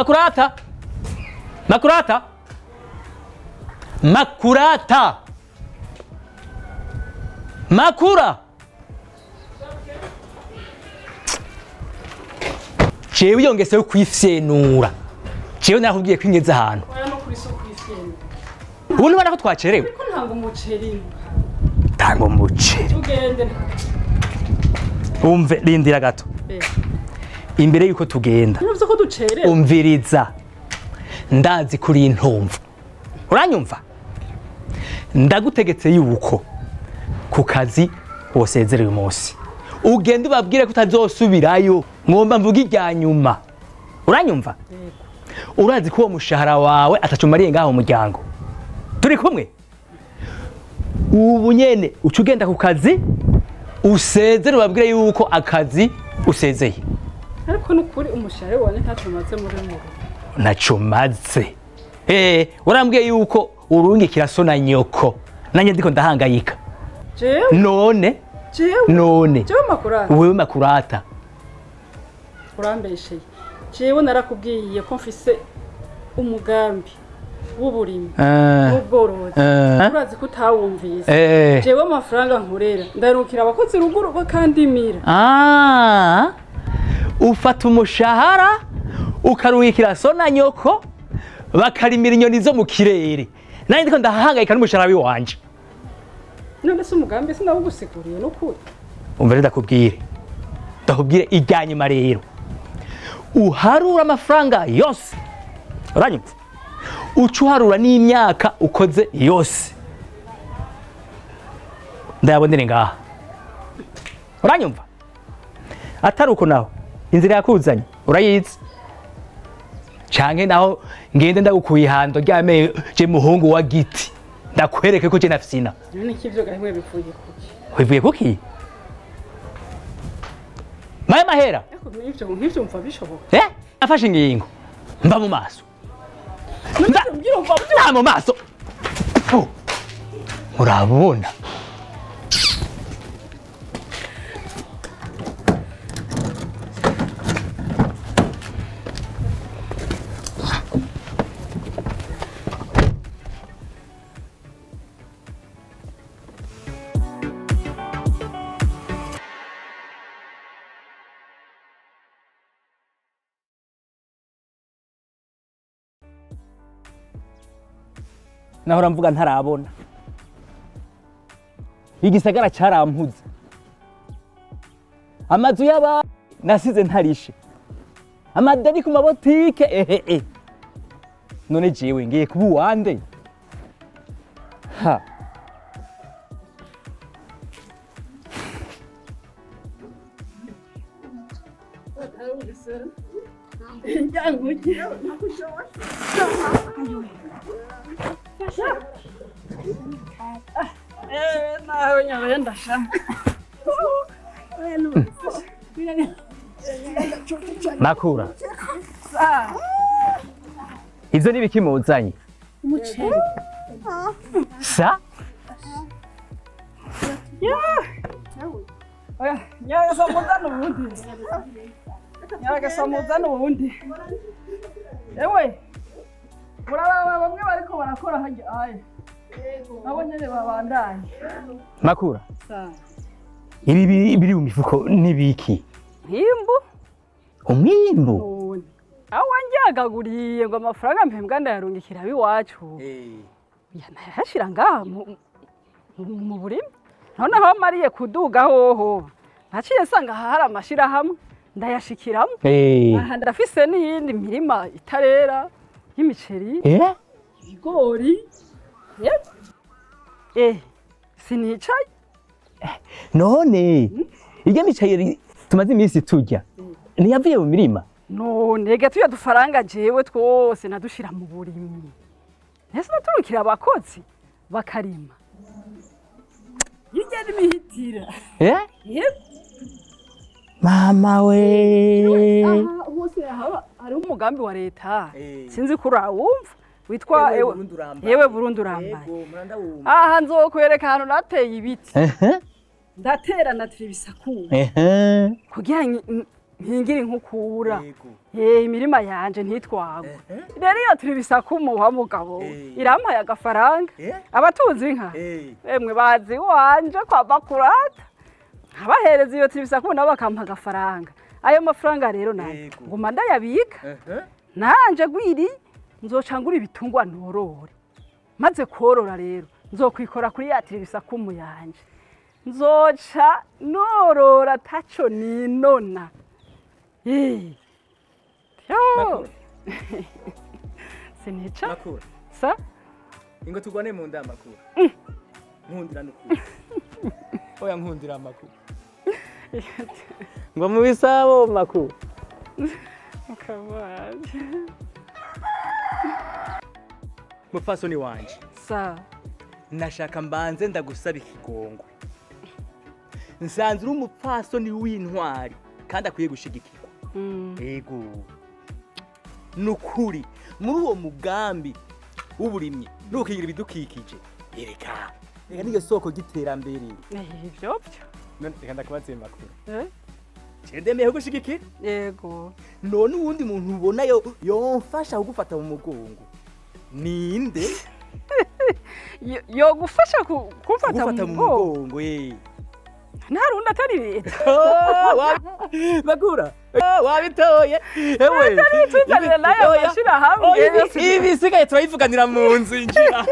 Makurata, Makurata, Makurata, Makura. Jewe iyo ngeso yo kwifyenura, jewe nakubwiye ko ingeze ahantu. Ubu ntubona ko twacerewe? Ariko ntabwo umuceri. Tanga umuceri. Tugende. Umve, rindira gato. Imbere yuko tugenda. Ntuvuze ko ducerewe. Umviriza. Ndazi kuri intumva. Uranyumva? Ndagutegetse yuko ku kazi wosezera uyu munsi. Ugende ubabwire ko utazosubirayo. Ngomba mvuga irya nyuma. Uranyumva? Urazi ko uwo mushahara wawe atacumariye ngaho mu muryango. Turi kumwe? Ubu nyene uca ugenda ku kazi usezere ubabwire yuko akazi usezeye. Ariko nukuri umushahara wawe ntacyo muri mu. Ntacyo maze. Urambwiye yuko urungikira so na nyoko. Nanjye ndiko ndahangayika. Jewe? None? Jewe? None? Jewe Makurata. Wewe Makurata. Urambesheye. Jewe narakubwiye ko mfise umugambi w'uburimyi n'ubworozi. Urazi ko utawumvise. Jewe amafaranga nkorera ndarukira abakozi ruguru bakandimira. Ufata umushahara ukarungikira so na nyoko bakarimira inyoni zo mu kirere. Nanjye ndiko ndahangayika n'umushahara wanje. None se umugambi sinawugusiguriye n'ukuri? Umva ndakubwire. Ndakubwire irya nyuma rero. Uharura amafaranga yose. Uranyumva? Uca uharura n'imyaka ukoze yose. Ndayabonere ngaha. Uranyumva? Atari uko naho inzira yakuzanye urayizi. Canke naho ngende ndagukuye ihando ryame je muhungu wa giti. Ndakwereke ko je nafisina. None kivyo gahimwe bivuye kuki? Bivuye kuki? Maye mahera. Ariko n'ivyo nk'ivyo mva bishoboka. Afashe ingingo. Mba mu maso. Mba mu maso. Murabona. Nahora mvuga ntarabona. Igisagara carampuze. Amazu y'aba nasize ntarishe. Amadeni ku mabotike ehe. None jewe ngiye kuba uwande. Ha. Makura. Ivyo nibiki muzanye? Umuceri. Sa? Oya, nyagasa muzana ubundi. Nyagasa muzana ubundi. Ewe. Murababa bamwe bariko barakora hajya aye. Nabo nyene babandanye. Makura. Sa. Ibi biri mu mifuko nibiki? Mwimbu. Umwimbu? Aho njyagaguriye ngo amafaranga mpembwa ndayarungikira abiwacu. Yanayashira ngaha mu burimi. Noneho mariye kuduga hoho. Naciye nsanga hari amashirahamwe ndayashikiramo. Aha ndafise n'iyindi mirima itarera y'imiceri. Ibigori. Sinicaye. None irya miceri tumaze iminsi turya ntiyavuye mu mirima? None ega tuya dufaranga jewe twose nadushira mu burimyi. Nese naturukira abakozi bakarima. Hirya n'imihitira. Mama we. Aha hose hariho umugambi wa leta. Sinzi ko urawumva. Witwa Ewe Burundi urambaye. Aha nzokwereka ahantu nateye ibiti. Ndatera natira ibisakumu. Kugira Nkingira inkukura. Imirima yanje ntitwagwa. Rero iyo turi bisakumu wa mugabo irampaye agafaranga. Abatunzi inka emwe bazi wanje kwa Makurata. Abahereza iyo turi bisakumu nabo bakampa agafaranga. Ayo mafaranga rero nayo nguma ndayabika. Nanje gwiri nzoca ngura ibitungwa ntorore. Maze korora rero nzokwikora kuri ya tiri bisakumu yanje. Nzoca norora taco ninona. Yo. Sinica. Makura. Sa? Ingo tugwane mu nda Makura. Nkundira nukuri. Oya nkundira Makura. Ngo mu bisabo Makura. Kawaje. Mupfasoni wanje. Sa. Nashaka mbanze ndagusaba ikigongwe. Nsanzwe uri umupfasoni w'intwari kandi akwiye gushigikirwa. Ego. Nukuri muri uwo mugambi w'uburimyi n'ukigira ibidukikije. Ereka. Reka niyo soko ry'iterambere. Ivyo byo. None reka ndakubaze Makura. Ndemeye kugushigikira? Yego. None uwundi muntu ubona yo yomfasha kugufata mu mugongo. Ninde? Yo gufasha kumfata mu mugongo. Nta rundi atari leta. Makura wabitoye. Ewe. Tuzanira nayo mashira hamwe. Ibisigaye turayivuganira mu nzu injira.